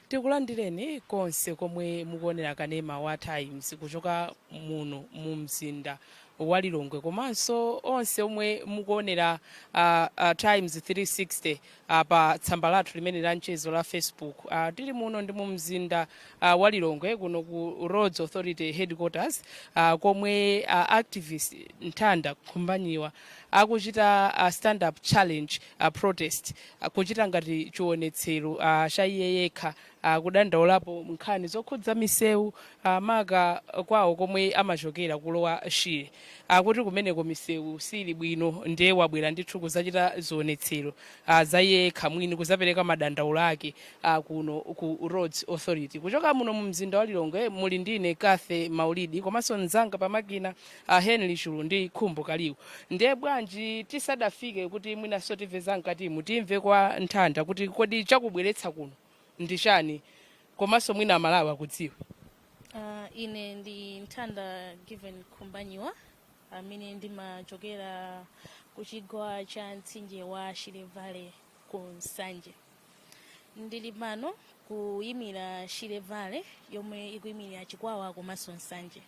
Tikulandireni konse komwe mukuonera kanema wa Times kuchoka muno mu mzinda wa Lilongwe, komanso onse omwe mukuonera Times 360 pa tsamba lathu limene la mchezo la Facebook. Tili muno ndi mu mzinda wa Lilongwe, kuno ku Roads Authority headquarters, komwe activist Nthanda Khumbanyiwa akuchita stand up challenge protest, kuchita ngati chionetsero cha iye yekha, kudandaulapo nkhani zokhudza misewu, maka kwawo komwe amachokera ku Lower Shire, akuti kumeneko misewu sili bwino. Ndiye wabwera ndithu kuzachita zionetsero za iye yekha mwini, kuzapereka madandaulo ake kuno ku Roads Authority. Kuchoka muno mu mzinda wa Lilongwe, muli ndine Kathe Maulidi, komanso mzanga pamakina Henry Chulu ndi Khumbo Kaliwu. Ndiye bwanji tisadafike kuti mwinanso timve zamkatimu, timve kwa Nthanda kuti kodi chakubweretsa kuno ndi chani, komanso mwina Amalawi akudziwa. Ine ndi Nthanda Given Khumbanyiwa, amene ndimachokera ku chigwa cha mtsinje wa Shire Valley ku Nsanje. Ndili pano kuyimira Shire Valley, yomwe ikuyimirira Chikwawa komanso Nsanje.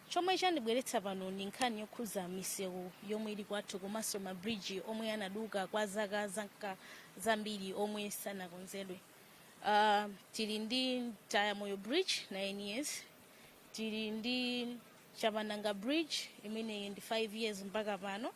Chomwe chandibweretsa pano ndi nkhani yokhuza misewu yomwe ili kwathu, komanso mabridge omwe anaduka kwa zaka zanka zambiri omwe sanakonzedwe. Tili ndi Tayamoyo Bridge, 9 years. Tili ndi Chapananga Bridge, imeneyi ndi 5 years mpaka pano.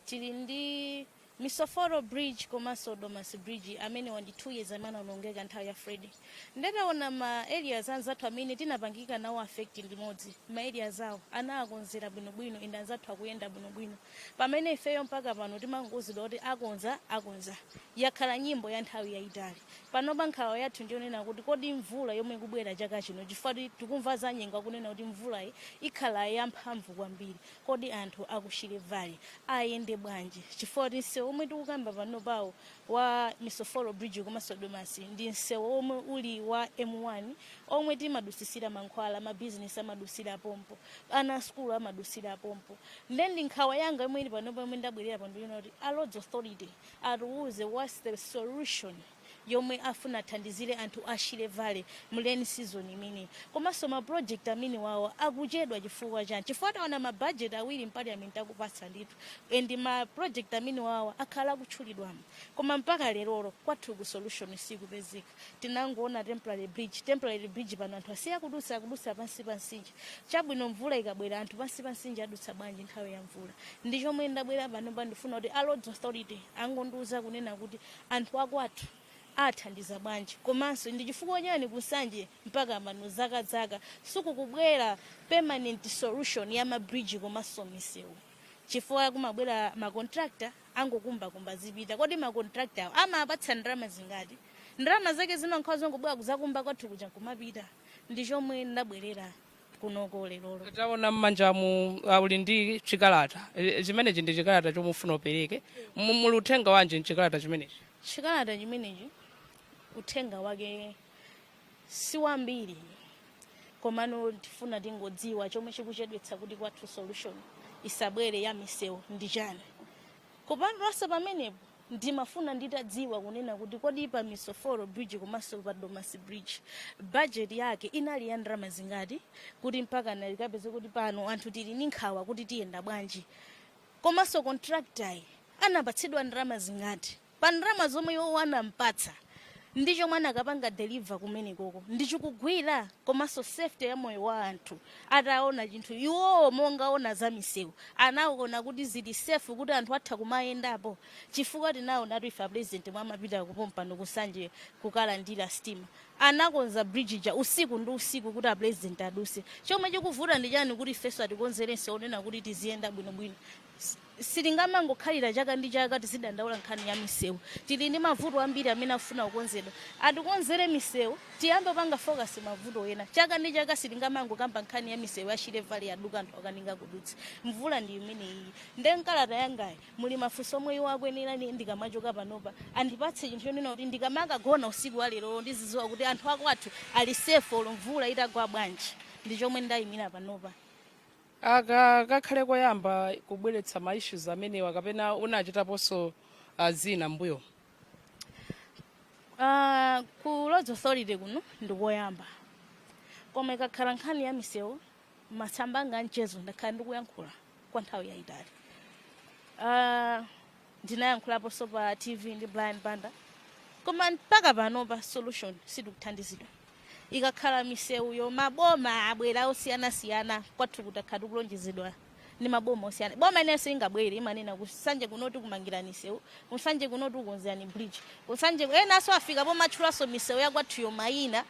Tili ndi Misoforo Bridge komanso Domasi Bridge, amene ndi 2 years, amene anaonongeka nthawi ya Freddy. Ndetaona ma areas anzathu amene tinapangika nawo affect limodzi, ma areas awo anakonzera bwinobwino, inde anzathu akuyenda bwinobwino, pamene ifeyo mpaka pano timangozidwa kuti akonza, akonza. Yakhala nyimbo ya nthawi yayitali. Panopa nkhawa yathu ndiyonena kuti kodi mvula yomwe ikubwera chaka chino, chifukwa tikumva za nyengo akunena kuti mvulayi ikhala yamphamvu kwambiri, kodi anthu aku Shire Valley ayende bwanji? Chifukwa kuti msewu omwe tikukamba pano pawo wa Misoforo Bridge komanso Domasi ndi msewu omwe uli wa M1, omwe timadusisira mankhwala, mabizinesi amadusira pompo, ana skulu amadusira pompo. Then ndi nkhawa yanga yomwe ili panopa, yomwe ndabwerera pano, ndiyona kuti a Roads Authority atiuze what's the solution yomwe afuna athandizire anthu a Shire Valley mu rain season imeneyi, komanso ma project amene wawo akuchedwa chifukwa chani? Chifukwa taona ma budget awiri m'parliament akupatsa ndithu, and ma project amene wawo akhala akutchulidwamo, koma mpaka lerolo kwathu ku solution sikupezeka. Tinangoona temporary bridge, temporary bridge. Pano anthu asiya kudutsa, akudutsa pansi pa mtsinje. Chabwino, mvula ikabwera anthu pansi pa mtsinje adutsa bwanji nthawi ya mvula? Ndi chomwe ndabwera pano pa, ndifuna kuti a Roads Authority angondiuza kunena kuti anthu akwathu athandiza bwanji, komanso ndi chifukwa chani kuNsanje mpaka pano zaka zaka sikukubwera permanent solution ya mabridge komanso misewu? Chifukwa kumabwera macontractor, angokumbakumba, zipita. Kodi macontractor awo amapatsa ndalama zingati? Ndalama zake zimankhala zongobwera kuzakumba kwathu kuja kumapita. Ndi chomwe ndabwerera kunoko lerolo. Taona m'manjamu uli ndi chikalata. Chimenechi ndi chikalata chomwe ufuna upereke. Muli uthenga wanji mchikalata chimenechi? Chikalata chimenechi uthenga wake si wambiri, komano tifuna tingodziwa chomwe chikuchedwetsa kuti kwathu solution isabwere ya misewu ndi chani. Kupandwanso pamenepo, ndimafuna nditadziwa kunena kuti kodi pa Misoforo Bridge komanso pa Domasi Bridge budget yake inali ya ndalama zingati, kuti mpaka nalikapeze kuti pano anthu tili ndi nkhawa kuti tiyenda bwanji? Komanso contractor anapatsidwa ndalama zingati? Pa ndalama zomwe iwo anampatsa ndi chomwe anakapanga deliver kumenekoko ndichikugwira? Komanso safety ya moyo wa anthu, ataona chinthu iwowo mongaona za misewu, anaona kuti zili safe kuti anthu atha kumayendapo? Chifukwa tinaona ife a president mwamapita kupompano kuNsanje kukalandira stima, anakonza bridge ja usiku ndi usiku kuti a president aduse. Chomwe chikuvuta ndi chani kuti ifenso atikonzerenso onena kuti tiziyenda bwinobwino? Sitingamangokhalira chaka ndi chaka tizidandaula nkhani ya misewu. Tili ndi mavuto ambiri amene afuna kukonzedwa. Atikonzere misewu, tiyambe panga focus mavuto ena. Chaka ndi chaka sitingamangokamba nkhani ya misewu ya Shire Valley yaduka, anthu akaninga kudutsa. Mvula ndi imeneyi. Nde mkalata yangayi muli mafunso omwe iwo akuyenera ni ndikamachoka panopa andipatse chinthu chonena kuti ndikamakagona usiku wa lero ndizidziwa kuti anthu akwathu ali safe olo mvula itagwa bwanji. Ndi chomwe ndayimira panopa. Aka kakhale koyamba kubweretsa ma issues amenewa, kapena unachitaponso zina mbuyo? Ku Roads Authority kuno ndikoyamba, koma ikakhala nkhani ya misewu, masamba anga mchezo ndakhala ndikuyankhula kwa nthawi yayitali. Ndinayankhulaponso pa TV ndi Brian Banda, koma mpaka panopa solution sitikuthandizidwa. Ikakhala misewuyo, maboma abwera osiyanasiyana kwathu, kutakhala tikulonjezedwa ndi maboma osiyana. Boma inenso ingabwere imanena kuSanje kunoti kumangirani misewu, kuSanje kunoti kukonzerani bridge, kuSanje enanso afika pomatchulanso misewu yakwathuyo mayina.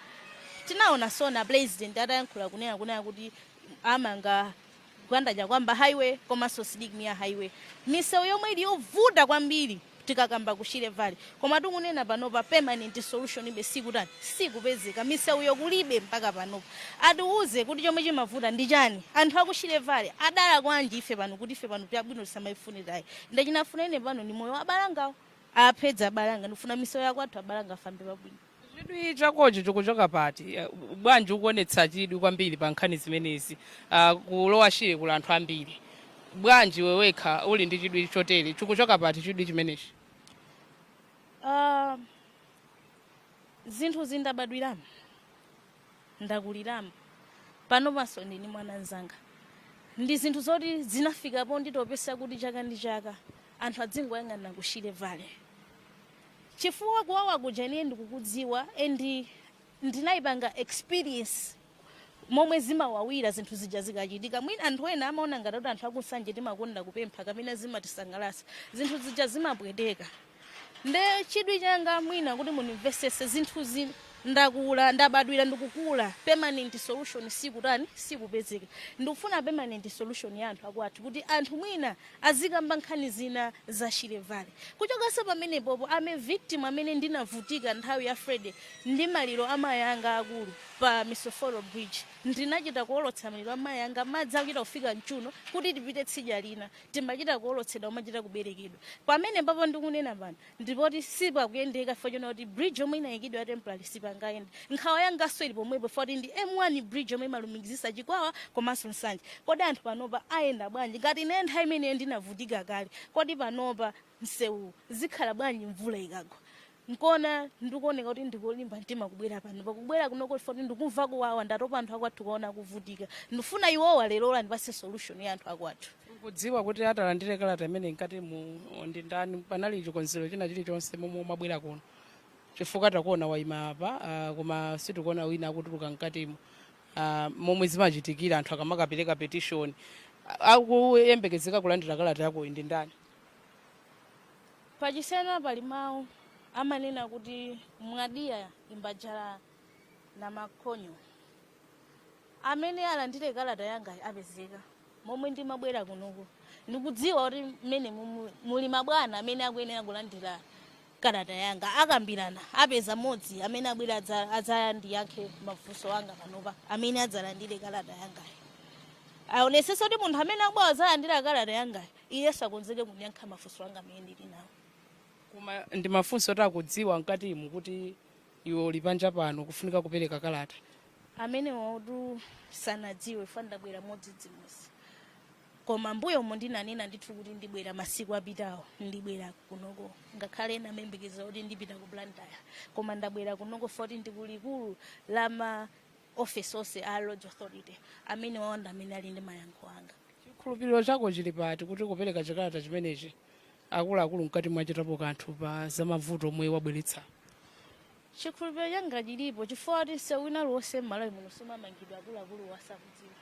Tinaona SONA president atayankhula kunena kuti amanga Gwanda Chakwamba Highway komanso Sidik Mia Highway, misewu yomwe ili yovuta kwambiri tikakamba ku Shire Valley. Koma tikunena panopa, permanent solution ibe sikutani, sikupezeka. Misewu yokulibe mpaka panopa. Atiuze kuti chomwe chimavuta ndi chani. Anthu aku Shire Valley adala kwanji ife pano kuti ife pano pyabwino tisamaifunirayi? Ndachinafuna ine pano ni moyo wa abalangawo apedza abalanga. Ndifuna misewu yakwathu, abalanga afambe pabwino. Chidwi chakocho chikuchoka pati? Bwanji ukuonetsa chidwi kwambiri pa nkhani zimenezi? Kulowa Shire kuli anthu ambiri, bwanji iwe wekha uli ndi chidwi chotere? Chikuchoka pati chidwi chimenechi? Zinthu zindabadwiramo, ndakuliramo, pano panso ndini mwana mzanga. Ndi zinthu zoti zinafikapo nditopesa kuti chaka ndi chaka anthu adzingoyang'ana ku Shire Valley, chifukwa kuwawa kuja ine ndikukudziwa and ndinayipanga experience momwe zimawawira zinthu zija zikachitika. Mwina anthu ena amaona ngati kuti anthu akuSanje timakonda kupempha kapena zimatisangalatsa. Zinthu zija zimapweteka. Nde chidwi changa mwina kuti munimvesese, zinthuzi ndakula, ndabadwira, ndikukula, permanent solution sikutani, sikupezeka. Ndikufuna permanent solution ya anthu akwathu kuti anthu mwina azikamba nkhani zina za Shire Valley. Kuchokanso pamenepopo, am a victim amene ndinavutika nthawi ya Freddy ndi maliro amayi anga akulu pa Misoforo Bridge. Ndinachita kuolotsa maliro amayi anga, madzi akuchita kufika mchuno kuti tipite tsidya lina. Timachita kuolotsedwa, kumachita kuberekedwa. Pamene papo ndikunena pano ndipoti sipakuyendeka chifukwa chona kuti bridge yomwe inayikidwa ya temporary sipangayende. Nkhawa yanganso ili pomwepo foti ndi M1 bridge yomwe imalumikizisa Chikwawa komanso Nsanje. Kodi anthu panopa ayenda bwanji ngati ine nthawi imeneyo ndinavutika kale? Kodi panopa msewu zikhala bwanji mvula ikagwa? Nkona ndikuoneka kuti ndikulimba mtima kubwera pano, pakubwera kunoko foti ndikumva kuwawa. Ndatopa anthu akwathu kuona kuvutika. Ndifuna iwowa lero andipase solution ya anthu akwathu. Ukudziwa kuti atalandire kalata imene mkati mu ndi ndani? Panali chikonzero china chilichonse momwe umabwera kuno? Chifukwa takuona wayima apa, koma sitikuona wina akutuluka mkatimo. Momwe zimachitikira anthu akamakapereka petition, akuyembekezeka kulandira kalata yakoyi ndi ndani? Pachisena pali mawu amanena kuti mwadiya imbajala na makhonyo. Amene alandire kalata yanga apezeka. Momwe ndimabwera kunoko, ndikudziwa kuti mmene muli mabwana amene akuyenera kulandira kalata yanga akambirana, apeza mmodzi amene abwera adzandiyankhe mafunso anga panopa. Amene adzalandire kalata yangayo aonesese kuti munthu amene akubwera adzalandira kalata yangayo, iyenso akonzeke kundiyankha mafunso anga amene ndili nawo. Koma ndi mafunso oti akudziwa mkatimu kuti iwe uli panja pano kufunika kupereka kalata? Amene wautu sanadziwe, fa ndabwera modzidzimutsa. Koma mbuyomo ndinanena ndithu kuti ndibwera masiku apitawo, ndibwera kunoko, ngakhale ena amayembekeza kuti ndipita ku Blantyre, koma ndabwera kunoko foti ndikulikulu la ma office onse a Roads Authority. Amene wawanda amene ali ndi mayankho anga. Chikhulupiriro chako chili pati kuti kupereka chikalata chimenechi akuluakulu mkati mwachitapo kanthu pa zamavuto omwe wabweretsa? Chikhulupiriro changa chilipo chifukwa kuti msewu wina uliwonse m'Malawi muno sumamangidwa akuluakulu asakudziwa.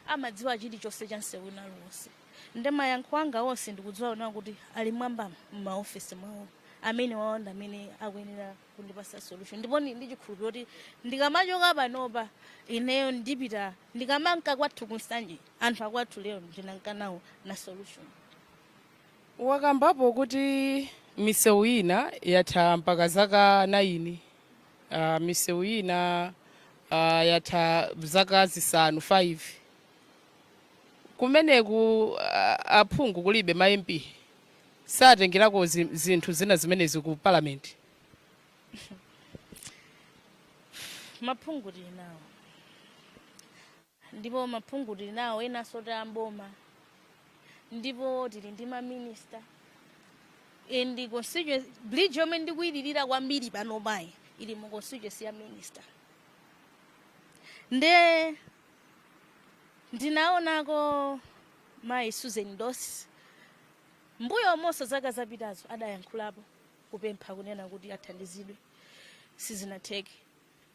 Amadziwa chilichonse cha msewu wina uliwonse. Ndi mayankho anga onse ndikudziwa kuona kuti ali mwambamo m'maofesi mwawo. Amene wawanda amene akuyenera kundipasa solution, ndipo ndi chikhulupiriro kuti ndikamachoka panopa ineyo ndipita, ndikamanka kwathu kuNsanje, anthu akwathu lero ndinanka nawo na solution. Wakambapo kuti misewu ina yatha mpaka zaka 9, misewu ina yatha zaka zisanu, 5. Kumeneku aphungu kulibe? Ma MP satengerako zinthu zina zimenezi ku parliament? Maphungu tili nawo, ndipo maphungu tili nawo enanso tamboma, ndipo tili ndi maminista. And constituency bridge yomwe ndikuyilirira kwambiri pano payi ili mu constituency ya minister. Nde ndinaonako mayi Susan Dossi mbuyo monso zaka zapitazo adayankhulapo kupempha kunena kuti athandizidwe, sizinatheke.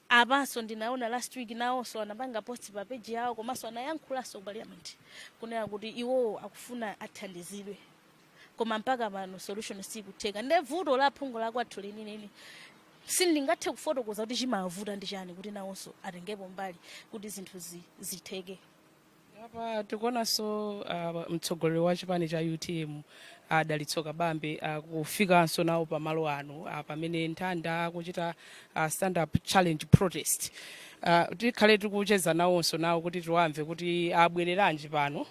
Apanso ndinaona last week nawonso anapanga post pa page yawo, komanso anayankhulanso ku parliament kunena kuti iwowo akufuna athandizidwe, koma mpaka pano solution sikutheka. Nde vuto la phungu la kwathu lenileni sindingathe kufotokoza kuti chimavuta ndi chani kuti nawonso atengepo mbali kuti zinthu zitheke. Apa tikuonanso mtsogoleri wa chipani cha UTM, Dalitso Kabambe, kufikanso nawo pamalo ano pamene Nthanda akuchita stand up challenge protest. Tikhale tikucheza nawonso nawo kuti tiwamve kuti abwereranji pano,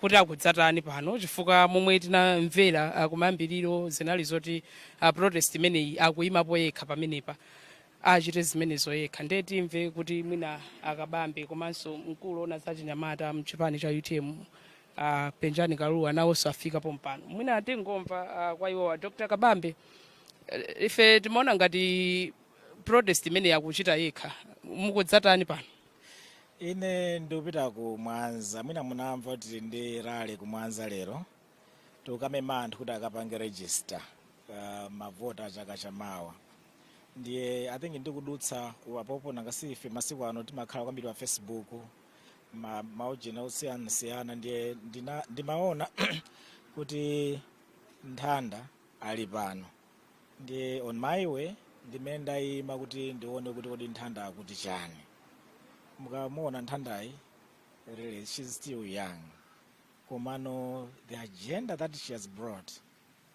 kuti akudzatani pano, chifukwa momwe tinamvera kumayambiriro zinali zoti protest imeneyi akuyimapo yekha pamenepa, achite zimenezo yekha. Ndiye timve kuti mwina akabambe komanso mkulu ona zachinyamata mchipani cha UTM, Penjani Kaluwa, nawonso afikapo mpano. Mwina tingomva kwa iwowa. Dr Kabambe, ife timaona ngati protest imene akuchita yekha, mukudzatani pano? Ine ndikupita ku Mwanza. Mwina munamva kuti tili ndi rally ku Mwanza lero, tikamema anthu kuti akapange register mavota a chaka chamawa. Ndiye I think ndikudutsa apopo, nanga ife masiku ano timakhala kwambiri pa Facebook, maujena osiyanasiyana. Ndiye ndimaona kuti Nthanda ali pano, ndiye on my way ndimene ndayima kuti ndione kuti kodi Nthanda akuti chani. Mukamuona Nthandayi, really she's still young, komano the agenda that she has brought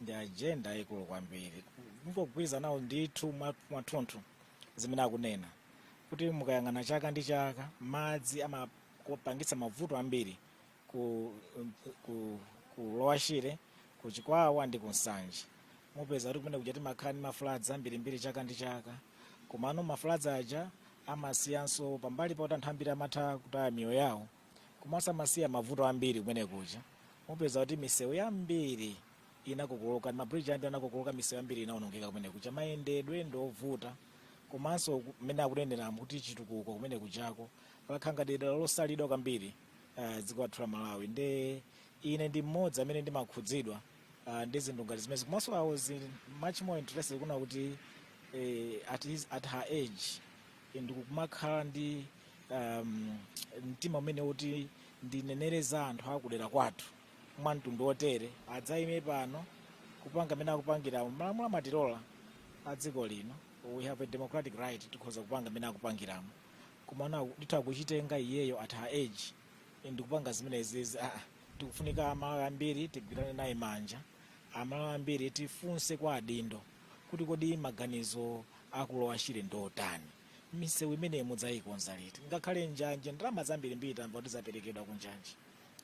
ndi agenda ikulu kwambiri. Mungogwirizana nawo ndithu mwathunthu zimene akunena, kuti mukayang'ana chaka ndi chaka madzi amapangitsa mavuto ambiri ku Lower Shire, ku Chikwawa ndi ku Nsanje. Mupeza kuti kumene kuja timakhala ndi mafloods ambirimbiri chaka ndi chaka, komano mafloods aja amasiyanso pambali pakuti anthu ambiri amatha kutaya miyoyo yawo, komanso amasiya mavuto ambiri kumene kuja. Mupeza kuti misewu yambiri inakokoloka, mabridge ambiri anakokoloka, misewu yambiri inawonongeka kumene kuja, mayendedwe ndi ovuta. Komanso kumene akuneneramo kuti chitukuko kumene kujako lakhala ngati dera losalidwa kwambiri dziko lathu la Malawi. Nde ine ndi mmodzi amene ndimakhudzidwa ndi zinthu ngati zimezi. Komanso I was much more interested kuna kuti at her age ndikumakhala ndi mtima umene kuti ndinenere za anthu akudera kwathu mwa mtundu otere, adzayime pano kupanga amene akupangira. Malamulo amatilola a dziko lino, we have a democratic right, tikhoza kupanga amene akupangiramo. Koma ndithu akuchitenga iyeyo at her age ndikupanga zimenezi, tikufunika Amalawi ambiri tigwirane naye manja, Amalawi ambiri tifunse kwa adindo kuti kodi maganizo aku Lower Shire ndotani, misewu imeneyi mudzayikonza liti? Ngakhale njanje, ndalama zambirimbiri tamva kuti zaperekedwa ku njanje,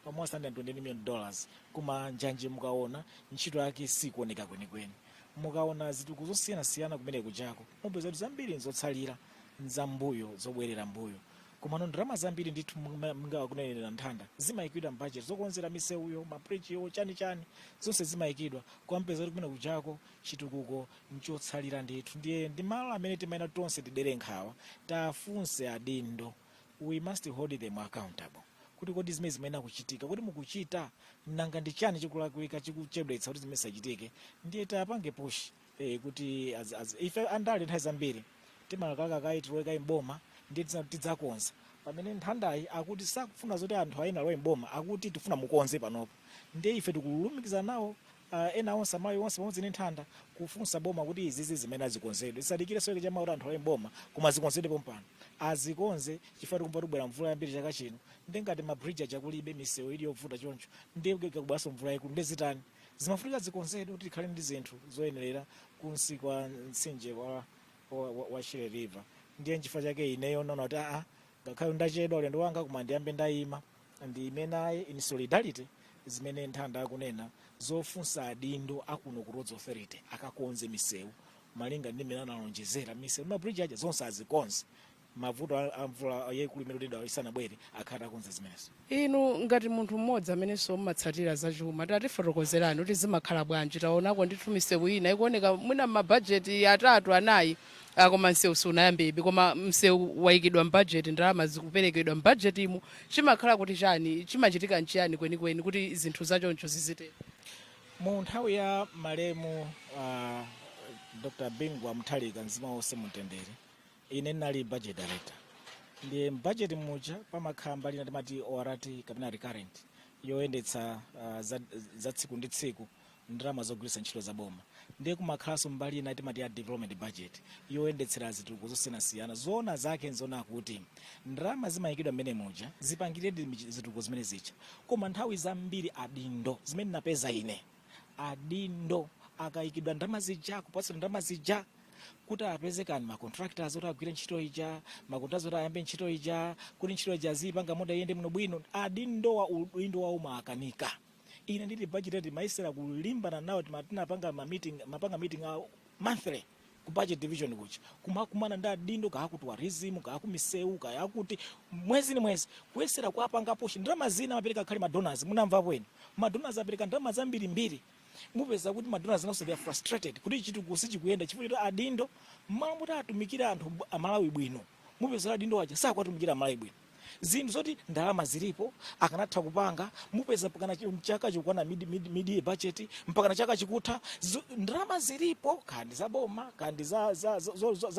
almost $120 million, koma njanje mukaona ntchito yake sikuoneka kwenikweni. Mukaona zitukuko zosiyanasiyana kumene kujako, mupeza kuti zambiri nzotsalira, nzambuyo, zobwerera mbuyo. Komano ndalama zambiri ndithu mungakunenera Nthanda zimayikidwa mbudget zokonzera misewuyo, mabridgeyo, chani chani, zonse zimayikidwa, kwampeza kuti kumene kujako chitukuko nchotsalira ndithu. Ndiye ndi malo amene timayenera tonse tidere nkhawa, tafunse adindo. We must hold them accountable kuti kodi zimene zimayenera kuchitika, kuti mukuchita, nanga ndi chani chikulakwika chikuchedwetsa kuti zimene zisachitike? Ndiye tapange push kuti ife andale nthawi zambiri timalakaka kayi tilowe kayi mboma ndiye tidzakonza. Pamene Nthandayi akuti sakufuna zoti anthu ayina alowe mboma, akuti tifuna mukonze panopo. Ndiye ife tikulumikiza nawo ena onse, Amalawi onse pamodzi ndi Nthanda, kufunsa boma kuti izizi zimene azikonzedwe, zisadikire soke chama kuti anthu alowe mboma, koma zikonzedwe pompano, azikonze, chifukwa tikumva tibwera mvula yambiri chaka chino. Ndi ngati mabridge aja kulibe, misewu ili yovuta choncho, ndiye kubweranso mvula yaikulu, ndi zitani? Zimafunika zikonzedwe kuti tikhale ndi zinthu zoyenerera kunsi kwa mtsinje wa Shire River. Ndiye nchifukwa chake ineyo naona kuti ngakhale ndachedwa ulendo wanga, koma ndiyambe ndayima ndiyime naye in solidarity zimene Nthanda akunena zofunsa adindo akuno ku Roads Authority akakonze misewu malinga ndi mmene analonjezera. Misewu, mabridge aja, zonse azikonze. Mavuto a mvula yayikulu imene tikudwa isanabwere, akhala atakonza zimenezo. Inu ngati munthu mmodzi amenenso mumatsatira zachuma, tatifotokozerani kuti zimakhala bwanji. Taonako ndithu misewu ina ikuoneka mwina m'mabajeti atatu, anayi, koma msewu sunayambebe, koma msewu wayikidwa m'bajeti, ndalama zikuperekedwa m'bajetimu. Chimakhala kuti chani? Chimachitika nchiyani kwenikweni kuti zinthu zachoncho zizitero? Mu nthawi ya malemu Dr Bingu wa Mutharika, mzimu wonse mumtendere, ine ndinali budget director. Ndiye mbudget muja pamakhala mbali ina timati ORT kapena recurrent, yoyendetsa za tsiku ndi tsiku, ndalama zogwiritsa ntchito za boma. Ndiye kumakhalanso mbali ina timati ya development budget, yoyendetsera zitukuko zosiyanasiyana. Zoona zake nzona kuti ndalama zimayikidwa mmene muja zipangiredi zitukuko zimene zija, koma nthawi zambiri adindo, zimene napeza ine, adindo akayikidwa ndalama zija, kupatsidwa ndalama zija kuti apeze kani ma contractors oti agwire ntchito ija, ma contractors oti ayambe ntchito ija, kuti ntchito ija aziyipanga moda iyende muno bwino, adindowa udindo wawo maakanika. Ine ndili budget timayesera kulimbana nawo. Tinapanga ma meeting, mapanga meeting a monthly ku budget division kuja, kumakumana ndi adindo, kaya ku tourism, kaya ku misewu, kaya kuti mwezi ni mwezi, kuyesera kuapanga push. Ndalama zina amapereka khali ma donors. Munamvapo inu, ma donors apereka ndalama zambirimbiri. Mupeza kuti ma donors nawonso they are frustrated kuti chitukuko sichikuyenda chifukwa choti adindo, mmalo moti atumikire anthu Amalawi bwino, mupeza kuti adindo aja sakuwatumikira Amalawi bwino. Zinthu zoti ndalama zilipo, akanatha kupanga, mupeza mpakana chaka chikukwana mid year budget, mpakana chaka chikutha, ndalama zilipo, kandi za boma, kandi za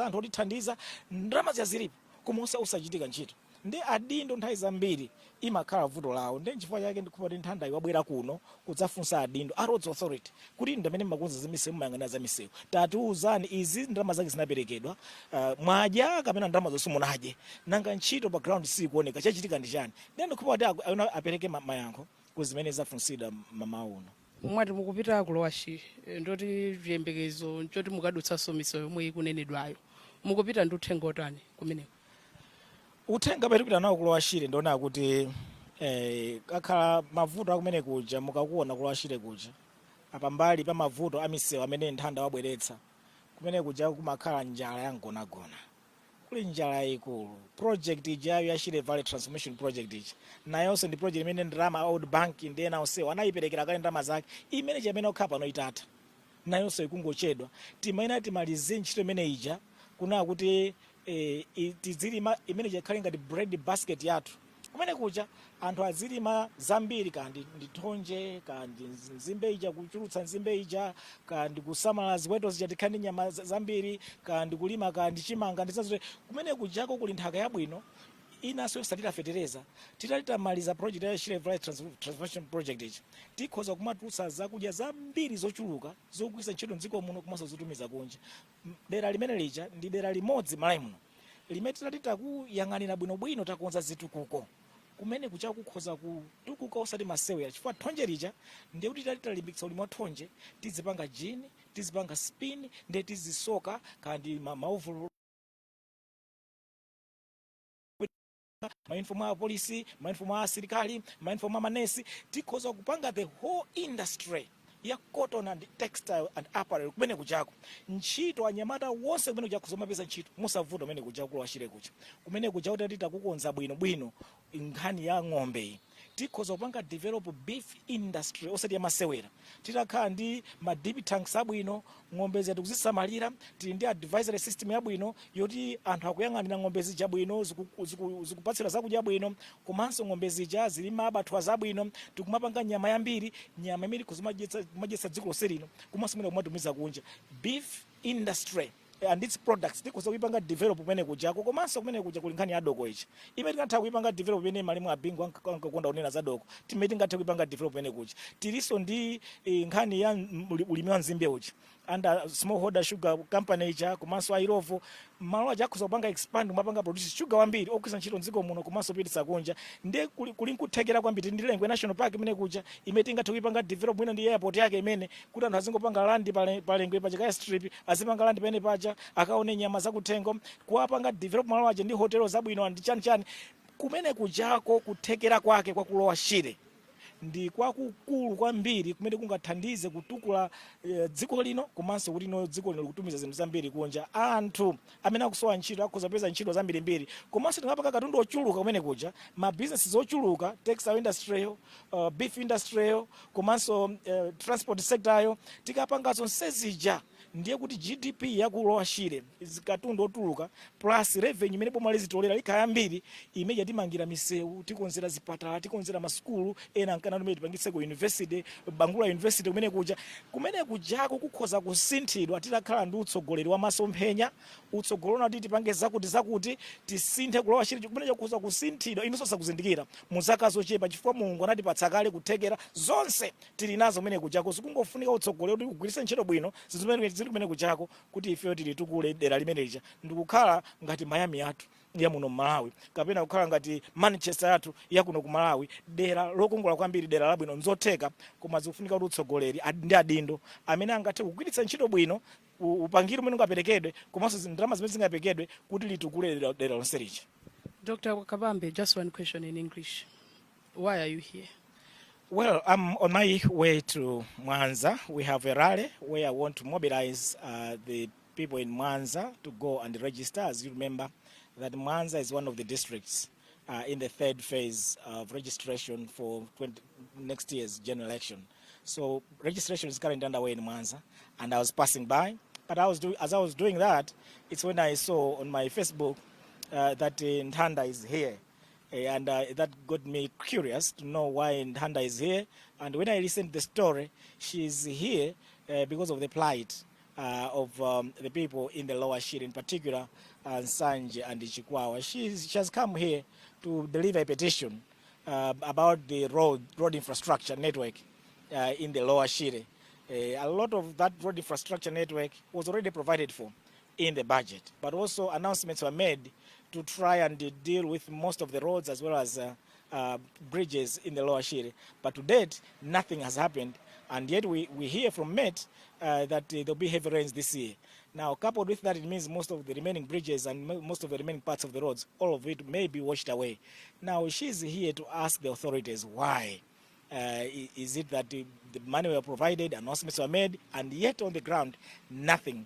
anthu otithandiza, ndalama zija zilipo, koma usachitika ntchito. Ndi adindo nthawi zambiri imakhala vuto lawo. Ndi nchifukwa chake ndikhupa kuti Nthandayi wabwera kuno kudzafunsa adindo a Roads Authority kuti ndamene mmakonza za misewu, mmayang'anira za misewu, tatiuzani izi, ndalama zake zinaperekedwa, mwadya kapena ndalama zonse munadye? Nanga ntchito pa ground sikuoneka, chachitika ndi chani? Ndiye ndikhupa kuti apereke mayankho ku zimene zafunsidwa mmawa uno. Mwati mukupita ku Lower Shire, ndoti chiyembekezo nchoti mukadutsanso misewu yomwe ikunenedwayo. Mukupita ndi uthenga otani kumeneko? Uthenga amene tikupita nawo ku Lower Shire, ndiona kuti kakhala mavuto akumene kuja. Mukakuona ku Lower Shire kuja, apambali pa mavuto a misewu amene Nthanda wabweretsa, kumene kuja kumakhala njala ya mgonagona, kuli njala yayikulu. Project ijayo ya Shire Valley Transformation Project ija nayonso ndi project imene ndalama a World Bank ndi ena onsewo anayiperekera kale ndalama zake, imene chamene okhala pano itatha, nayonso ikungochedwa. Timayenera timalize ntchito imene ija kuna kuti tizilima, imene ikhale ngati bread basket yathu kumene kuja, anthu azilima zambiri, kandi ndi thonje, kandi nzimbe ija, kuchulutsa nzimbe ija, kandi kusamala ziweto zija, tikhale ndi nyama zambiri, kandi kulima kandi chimanga ndi zazote. Kumene kujako kuli nthaka yabwino inanso yosatira fetereza. Titati tamaliza project ya Shire Valley Transformation Project ija, tikhoza kumatulutsa zakudya zambiri zochuluka zogwiritsa ntchito mdziko muno komanso zotumiza kunja. Dera limene lija ndi dera limodzi Malawi muno limene titati takuyang'anira bwinobwino, takonza zitukuko kumene kucha, kukhoza kutukuka osati masewera, chifukwa thonje lija, ndiye kuti titati talimbikitsa ulimi wa thonje, tizipanga gin, tizipanga spin, ndiye tizisoka kandi maovolo, ma uniform a polisi, ma uniform a asilikali, ma uniform a manesi. Tikhoza kupanga the whole industry ya cotton and textile and apparel kumene kuchako. Ntchito, anyamata wonse kumene kuchako zomapeza ntchito musavuta kumene kuja ku Lower Shire kuja. Kumene kuja kuti takukonza bwino bwino nkhani ya ng'ombe iyi, tikhoza kupanga develop beef industry osati yamasewera. Titakhala ndi ma dip tanks abwino, ng'ombe zija tikuzisamalira, tili ndi advisory system yabwino yoti anthu akuyang'anira ng'ombe zija bwino, zikupatsira zakudya bwino, komanso ng'ombe zija zili ma abattoir zabwino, tikumapanga nyama yambiri, nyama imene ikhoza kumadyetsa dziko lonse lino, komanso mwina kumatumiza kunja. Beef industry and its products tikhoza kuipanga develop kumene kujako. Komanso kumene kuja kuli nkhani ya doko ichi imene tingatha kuipanga develop, imene malemu a Bingu ankakonda kunena za doko, timene tingathe kuipanga develop kumene kuja. Tilinso ndi nkhani ya ulimi wa nzimbe uja under Smallholder Sugar Company ija, komanso a Illovo. Malo aja akhoza kupanga expand, kumapanga produce sugar wambiri ogwiritsa ntchito mdziko muno komanso kupititsa kunja. Ndiye kuli nkuthekera kwambiri. Ndi Lengwe National Park imene kuja, imene tingathe kuipanga develop mwina ndi airport yake imene, kuti anthu azingopanga land pa Lengwe paja, ka airstrip, azipanga land pamene paja, akaone nyama zakuthengo, kuwapanga develop malo aja ndi hotelo zabwino ndi chani chani kumene kujako. Kuthekera kwake kwa ku Lower Shire Ndi kwakukulu kwambiri kumene kungathandize kutukula dziko lino, komanso kuti no dziko lino likutumiza zinthu zambiri kunja. Anthu amene akusowa ntchito akhoza kupeza ntchito zambirimbiri, komanso tingapanga katundu ochuluka kumene kuja, ma businesses ochuluka, textile industry, beef industry, komanso transport sector yo. Tikapanga zonse zija, ndiye kuti GDP yaku Lower Shire, katundu otuluka plus revenue imene boma lizitolera likhala yambiri, imeja timangira misewu, tikonzera zipatala, tikonzera masukulu ena, nkana tumene tipangitse ku university, Bangula University kumene kuja. Kumene kujako kukhoza kusinthidwa titakhala ndi utsogoleri wa masomphenya, utsogoleri kuti tipange zakuti zakuti, tisinthe ku Lower Shire. Kumene kukhoza kusinthidwa inunso sakuzindikira mu zaka zochepa, chifukwa Mulungu anatipatsa kale kuthekera, zonse tili nazo kumene kujako. Sikungofunika utsogoleri kuti kugwiritse ntchito bwino zinthu zimene zili kumene kujako kuti ifeyo tilitukule dera limenelija ndikukhala ngati Miami yathu ya muno Malawi, kapena kukhala ngati Manchester yathu ya kuno ku Malawi, dera lokongola kwambiri, dera labwino. Nzotheka, koma zikufunika kuti utsogoleri ndi adindo amene angathe kugwiritsa ntchito bwino upangiri umene ungaperekedwe, komanso ndalama zimene zingaperekedwe kuti litukule dera lonse lija. Dr. Kabambe, just one question in English. Why are you here? Well, I'm on my way to Mwanza. We have a rally where I want to mobilize the people in Mwanza to go and register. As you remember, that Mwanza is one of the districts in the third phase of registration for 20, next year's general election. So registration is currently underway in Mwanza, and I was passing by. But as I was doing that, it's when I saw on my Facebook that Nthanda is here. And that got me curious to know why Nthanda is here. And when I listened to the story, she's here because of the plight of the people in the Lower Shire, in particular Nsanje and Chikwawa. She has come here to deliver a petition about the road infrastructure network in the Lower Shire. A lot of that road infrastructure network was already provided for in the budget, but also announcements were made to try and deal with most of the roads as well as bridges in the Lower Shire. But to date, nothing has happened, and yet we hear from MET that there'll be heavy rains this year. Now, coupled with that, it means most of the remaining bridges and most of the remaining parts of the roads, all of it may be washed away. Now, she's here to ask the authorities why. Is it that the money were provided, announcements were made, and yet on the ground, nothing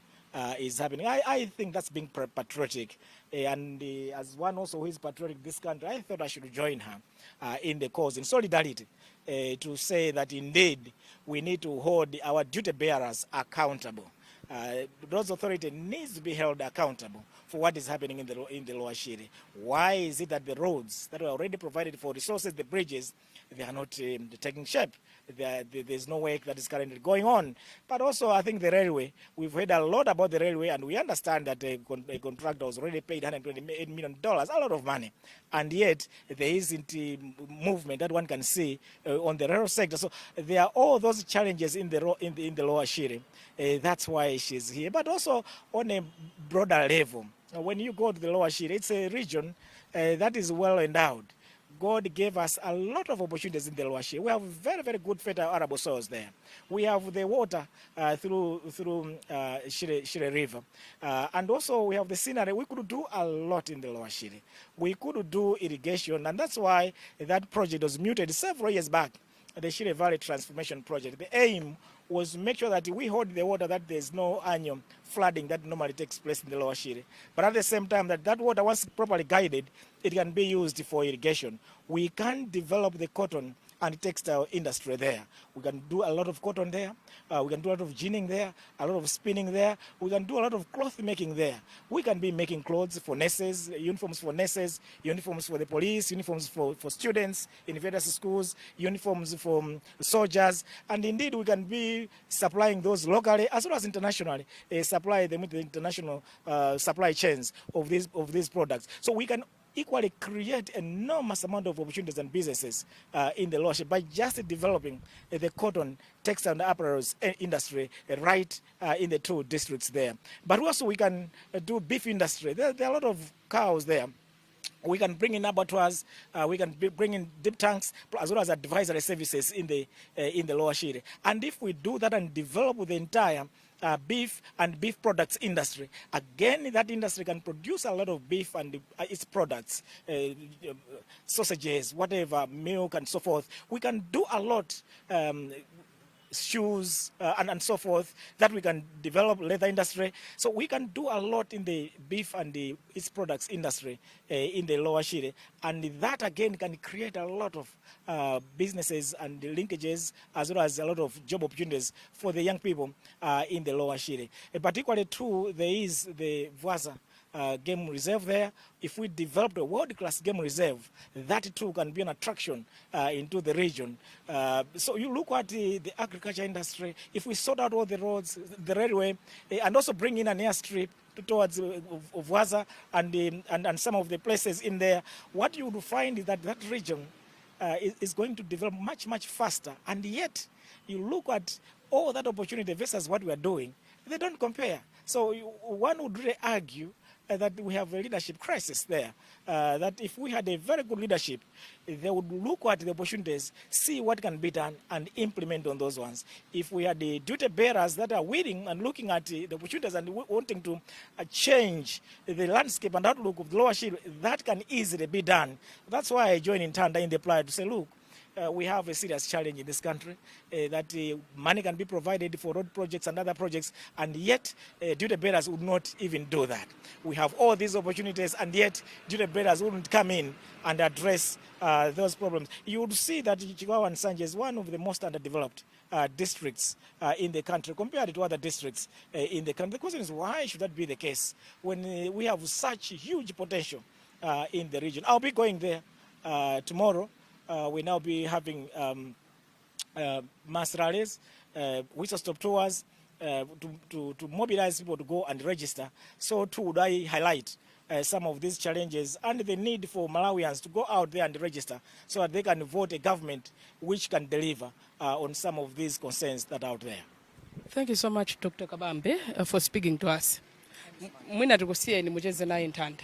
is happening? I think that's being patriotic. And as one also who is patriotic this country, I thought I should join her in the cause, in solidarity, to say that indeed we need to hold our duty bearers accountable. Roads Authority needs to be held accountable for what is happening in the Lower Shire. Why is it that the roads that were already provided for resources, the bridges, they are not taking shape? There's no work that is currently going on. But also, I think the railway, we've heard a lot about the railway, and we understand that a contractor was already paid $128 million, a lot of money. And yet, there isn't movement that one can see on the rail sector. So there are all those challenges in the Lower Shire. That's why she's here. But also on a broader level, when you go to the Lower Shire, it's a region that is well endowed. God gave us a lot of opportunities in the Lower Shire. We have very, very good fertile arable soils there. We have the water through Shire River. And also we have the scenery. We could do a lot in the Lower Shire. We could do irrigation, and that's why that project was muted several years back, the Shire Valley Transformation Project. The aim was to make sure that we hold the water, that there's no annual flooding that normally takes place in the Lower Shire. But at the same time, that water, once properly guided, it can be used for irrigation. We can develop the cotton and textile industry there. We can do a lot of cotton there. We can do a lot of ginning there, a lot of spinning there. We can do a lot of cloth making there. We can be making clothes for nurses, uniforms for nurses, uniforms for the police, uniforms for students in various schools, uniforms for soldiers. And indeed, we can be supplying those locally as well as internationally, supply them with the international supply chains of these products. So we can equally create enormous amount of opportunities and businesses in the Lower Shire by just developing the cotton, textile and apparel industry right in the two districts there. But also we can do beef industry. There are a lot of cows there. We can bring in abattoirs, we can bring in dip tanks, as well as advisory services in the Lower Shire. And if we do that and develop the entire Beef and beef products industry. Again, that industry can produce a lot of beef and its products, sausages, whatever, milk and so forth. We can do a lot, shoes and so forth, that we can develop leather industry. So we can do a lot in the beef and its products industry in the Lower Shire. And that again can create a lot of businesses and linkages, as well as a lot of job opportunities for the young people in the Lower Shire. Particularly too, there is the Vwaza game reserve there. If we develop a world-class game reserve, that too can be an attraction into the region. So you look at the agriculture industry, if we sort out all the roads, the railway, and also bring in an airstrip towards Vwaza and some of the places in there, what you would find is that that region is going to develop much, much faster. And yet, you look at all that opportunity versus what we are doing, they don't compare. So one would really argue that we have a leadership crisis there. That if we had a very good leadership, they would look at the opportunities, see what can be done, and implement on those ones. If we had the duty bearers that are willing and looking at the opportunities and wanting to change the landscape and outlook of the Lower Shire, that can easily be done. That's why I joined Nthanda in the plight to say, look, we have a serious challenge in this country that money can be provided for road projects and other projects, and yet duty bearers would not even do that. We have all these opportunities, and yet duty bearers wouldn't come in and address those problems. You would see that Chikwawa and Nsanje is one of the most underdeveloped districts in the country compared to other districts in the country. The question is, why should that be the case when we have such huge potential in the region? I'll be going there tomorrow. We now be having mass rallies, whistle stop tours, to mobilize people to go and register. So too would I highlight some of these challenges and the need for Malawians to go out there and register so that they can vote a government which can deliver on some of these concerns that are out there. Thank you so much, Dr. Kabambe, for speaking to us. Mwina tikusiyeni mucheze naye Nthanda.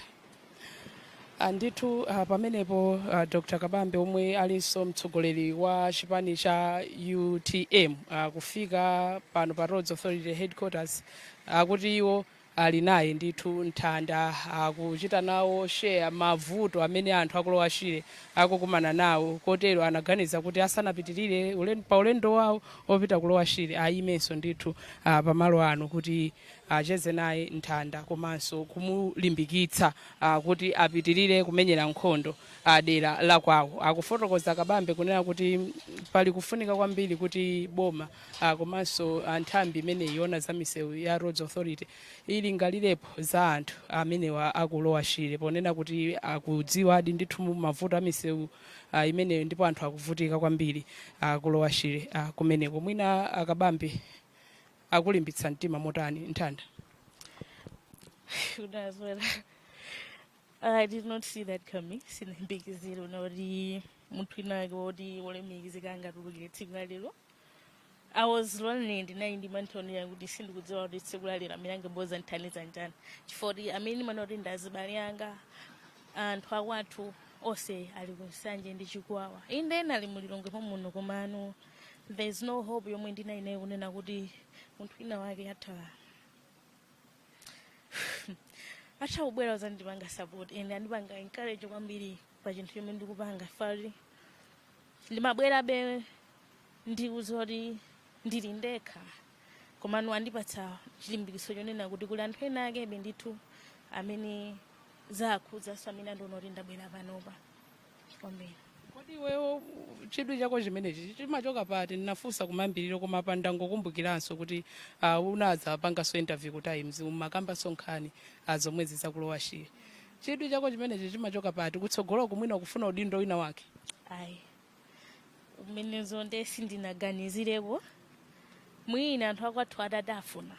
Ndithu pamenepo Dr. Kabambe, omwe alinso mtsogoleri wa chipani cha UTM, kufika pano pa Roads Authority headquarters, akuti iwo ali naye ndithu Nthanda, akuchita nawo share mavuto amene anthu aku Lower Shire akukumana nawo, kotero anaganiza kuti asanapitirire pa ulendo wawo opita ku Lower Shire ayimenso ndithu pamalo ano kuti acheze naye Nthanda komanso kumulimbikitsa kuti apitirire kumenyera nkhondo dera la kwawo. Akufotokoza Kabambe kunena kuti pali kufunika kwambiri kuti boma komanso nthambi imeneyi yona za misewu ya Roads Authority ilingalirepo za anthu amenewa aku Lower Shire, ponena kuti akudziwadi ndithu mavuto a misewu imeneyo ndipo anthu akuvutika kwambiri ku Lower Shire kumeneko. Mwina aKabambe akulimbitsa mtima motani Nthanda? Unazwela. I did not see that coming. Sinayembekezere kuti munthu winake woti wolemekezeka angatulukire tsiku la lero. I was lonely, ndinali ndi mantha kuti sindikudziwa kuti tsiku la lero amene angeboza nthandiza njani, chifukwa kuti amene ndimaona kuti ndazibale anga, anthu akwathu onse ali ku Nsanje ndi Chikwawa. Inde ena ali muLilongwe muno, komano there is no hope yomwe ndinali nayo kunena kuti munthu wina wake atha kubwera uzandipanga support and andipanga encourage kwambiri pa chinthu chomwe ndikupanga. Fali ndimabwerabe ndikudziwa kuti ndili ndekha, komano andipatsa chilimbikitso chonena kuti kuli anthu ena akebe ndithu amene zakhudzaso, amene andiona kuti ndabwera panopa kwambiri. Kodi iweyo chidwi chako chimenechi chimachoka pati? Ndinafunsa kumayambiriro, koma pa ndangokumbukiranso kuti unadza panganso interview ku Times, umakambanso nkhani zomwezi zaku Lower Shire. Chidwi chako chimenechi chimachoka pati? Kutsogolo kumwina kufuna udindo wina wake? Ayi, umenezo nde sindinaganizireko. Mwina anthu akwathu atati afuna,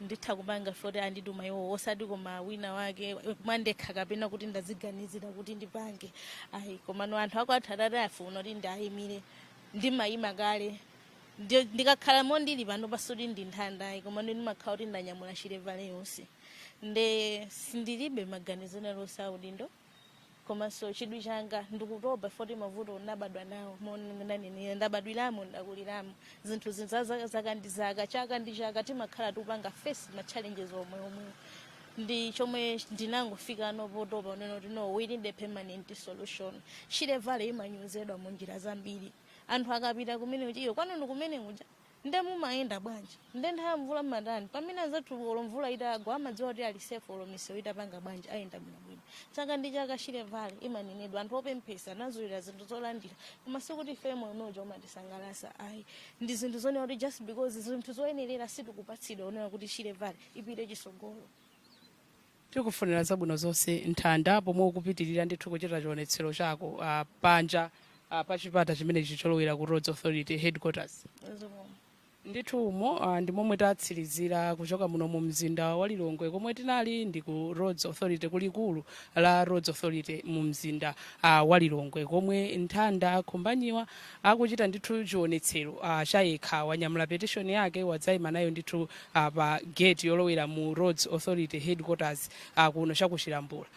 nditha kupanga foti andituma iwo, osati koma wina wake mwandekha kapena kuti ndaziganizira kuti ndipange, ayi. Komano anthu akwathu atati afuna kuti ndayimire, ndimayima kale. Ndikakhala ndili pano pasoti ndi Nthanda, ayi, komano ndimakhala kuti ndanyamula Shire Valley yonse. Nde sindilibe maganizo nalonse audindo. Komanso chidwi changa ndikutopa foti mavuto ndabadwa nawo, monanenera ndabadwiramo, ndakuliramo zinthu zinza zaka ndi zaka, chaka ndi chaka timakhala tikupanga face ma challenges omwe omwe. Ndi chomwe ndinangofika potopa unena kuti no, we need a permanent solution. Shire Valley imanyozedwa mu njira zambiri. Anthu akapita kumene kuja, iyo kwanunu kumene kuja nde mumayenda bwanji? Nde nthawi ya mvula mmatani? Pamene anzathu olo mvula itagwa amadziwa kuti ali safe, olo misewu itapanga bwanji ayenda bwinobwino. Chaka ndi chaka Shire Valley imanenedwa, anthu opemphesa anazolera zinthu zolandira, koma sikuti ife moyo umene uja umatisangalatsa ayi. Ndi zinthu zonena kuti just because zinthu zoyenerera sitikupatsidwa, onena kuti Shire Valley ipite chisogolo. Tikufunira zabwino zonse, Nthanda, pomwe ukupitirira ndithu kuchita chionetsero chako panja pa chipata chimenechi cholowera ku Roads Authority headquarters. Zikomo. Ndithu umo ndi momwe tatsirizira kuchoka muno mu mzinda wa Lilongwe, komwe tinali ndi ku Roads Authority, kulikulu la Roads Authority mu mzinda wa Lilongwe, komwe Nthanda Khumbanyiwa akuchita ndithu chionetsero chayekha. Wanyamula petition yake, wadzayima nayo ndithu pa gate yolowera mu Roads Authority headquarters kuno chakuchilambula.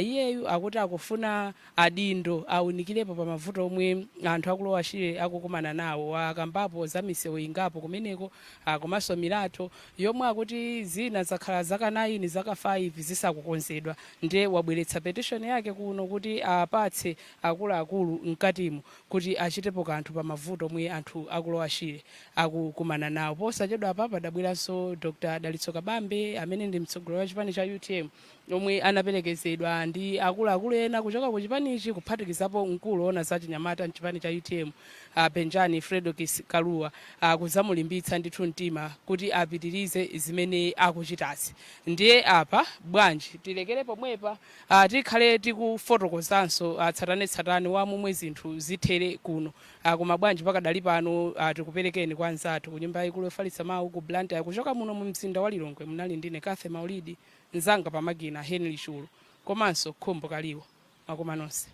Iyeyu akuti akufuna adindo awunikirepo pa mavuto omwe anthu aku Lower Shire akukumana nawo. Akambapo za misewu ingapo kumeneko, komanso milatho yomwe akuti zina zakhala zaka 9, zaka 5 zisakukonzedwa. Ndiye wabweretsa petition yake kuno kuti apatse akuluakulu mkatimo kuti achitepo kanthu pa mavuto omwe anthu aku Lower Shire akukumana nawo. Posachedwa apa padabweranso Dr Dalitso Kabambe, amene ndi mtsogoleri wa chipani cha UTM, omwe anaperekezedwa ndi akuluakulu ena kuchoka ku chipanichi, kuphatikizapo mkulu ona za chinyamata mchipani cha UTM, Benjani Fredokiss Kalua, kudzamulimbitsa ndithu mtima kuti apitirize zimene akuchitazi. Ndiye apa bwanji tilekere pomwepa. Tikhale tikufotokozanso tsatanetsatane wa momwe zinthu zithere kuno. Koma bwanji pakadali pano tikuperekeni kwa anzathu ku nyumba yayikulu yofalitsa mawu ku Blantyre. Kuchoka muno mu mzinda wa Lilongwe, munali ndine Kathe Maulidi, mzanga pamakina Henry Chulu, komanso Khumbo Kaliwo. Makoma nonse.